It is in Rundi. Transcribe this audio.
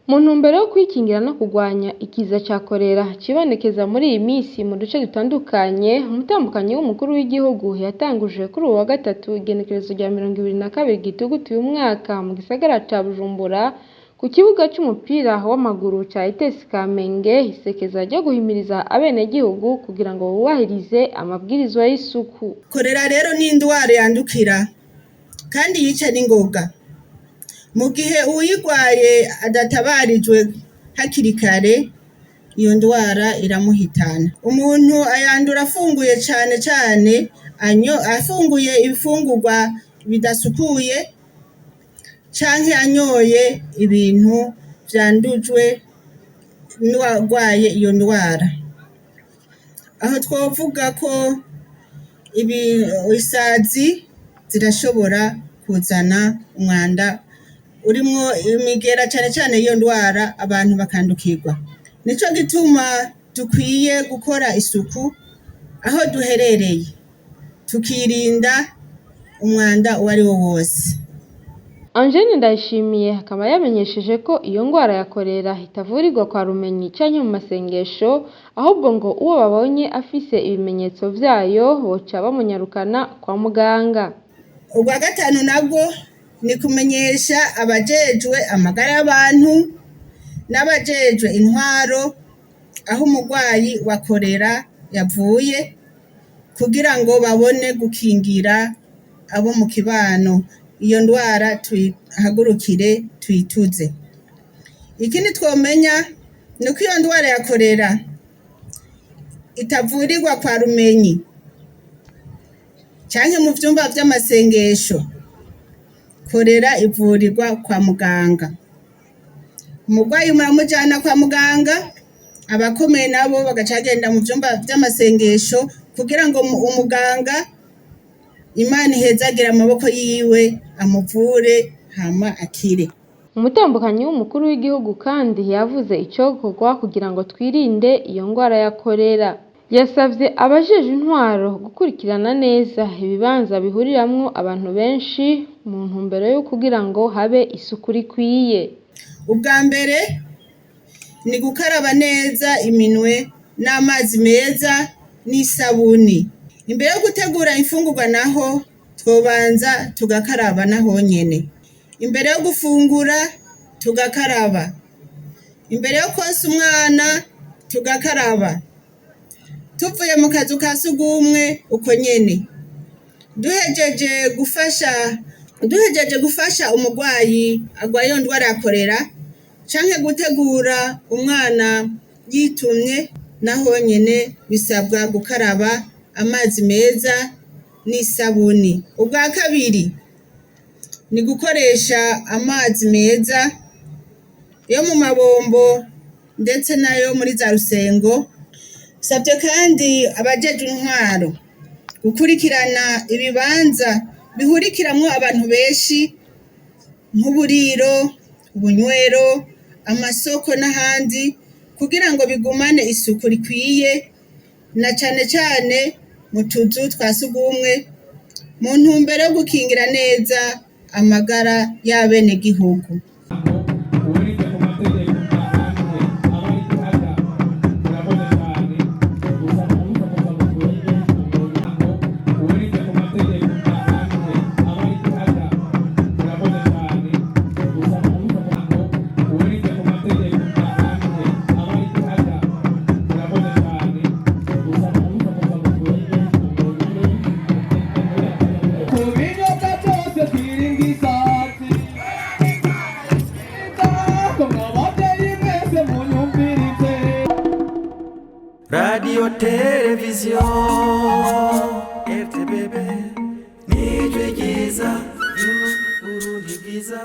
Mu ntumbero yo kwikingira no kurwanya ikiza ca korera cibonekeza muri iyi misi mu duce dutandukanye, umutambukanyi w'umukuru w'igihugu yatanguje kuri uwu wa gatatu igenekerezo rya 22 Gitugutu uyu mwaka mu gisagara ca Bujumbura ku kibuga c'umupira w'amaguru ca ETS Kamenge isekeza ryo guhimiriza abenegihugu kugira ngo bubahirize amabwirizwa y'isuku. Korera rero ni indwara yandukira kandi yica n'ingoga. Mu gihe uwuyirwaye adatabarijwe hakiri kare, iyo ndwara iramuhitana. Umuntu ayandura afunguye cane cane afunguye ibifungurwa bidasukuye canke anyoye ibintu vyandujwe n'uwarwaye iyo ndwara. Aho twovuga ko isazi zirashobora kuzana umwanda urimwo imigera cane cane y'iyo ndwara, abantu bakandukirwa. Nico gituma dukwiye gukora isuku aho duherereye, tukirinda umwanda uwariwo wose. Angeline Ndayishimiye akaba yamenyesheje ko iyo ngwara ya korera itavurirwa kwa rumenyi canke mu masengesho, ahubwo ngo uwo babonye afise ibimenyetso vyayo boca bamunyarukana kwa muganga. Ubwa gatanu nabwo ni kumenyesha abajejwe amagara y'abantu n'abajejwe intwaro aho umurwayi wa korera yavuye, kugira ngo babone gukingira abo mu kibano. Iyo ndwara tuyihagurukire, tuyituze. Ikindi twomenya ni uko iyo ndwara ya korera itavurirwa kwa rumenyi canke mu vyumba vy'amasengesho. Korera ivurirwa kwa muganga. Umurwayi muramujana kwa muganga, abakomeye nabo bagaca bagenda mu vyumba vy'amasengesho kugira ngo umuganga, Imana ihezagire amaboko yiwe, amuvure hama akire. Umutambukanyi w'umukuru w'igihugu kandi yavuze icokorwa kugira ngo twirinde iyo ngwara ya korera. Yasavye abajejwe intwaro gukurikirana neza ibibanza bihuriramwo abantu benshi mu ntumbero yo kugira ngo habe isuku rikwiye. Ubwa mbere ni gukaraba neza iminwe n'amazi meza n'isabuni. Imbere yo gutegura imfungurwa naho twobanza tugakaraba naho nyene. Imbere yo gufungura tugakaraba. Imbere yo konsa umwana tugakaraba. Tuvuye mu kazu ka sugumwe uko nyene. Duhejeje gufasha umurwayi agwaye iyo ndwara ya korera canke gutegura umwana yitumye, naho nyene bisabwa gukaraba amazi meza n'isabuni. Ubwa kabiri ni gukoresha amazi meza yo mu mabombo ndetse n'ayo muri za rusengo. Savye kandi abajejwe intwaro gukurikirana ibibanza bihurikiramwo abantu benshi nk'uburiro, ubunywero, amasoko n'ahandi, kugira ngo bigumane isuku rikwiye, na cane cane mu tuzu twa sugumwe, mu ntumbero yo gukingira neza amagara y'abenegihugu. Uwize ku mategeko ahanwe abari kuhaga murakoze cyane gusa mubikomeza mukurinde umuryango. Uwize ku mategeko ahanwe abari kuhaga murakoze cyane gusa mubikomeza. Uwize ku mategeko ahanwe abari kuhaga murakoze cyane gusa mubikomeza mukurinde umuryango. Ku binyobwa byose twirinda isazi. Ababyeyi mwese munyumvirize. Radio Televiziyo RTBB, nijwi ryiza ry'Uburundi bwiza.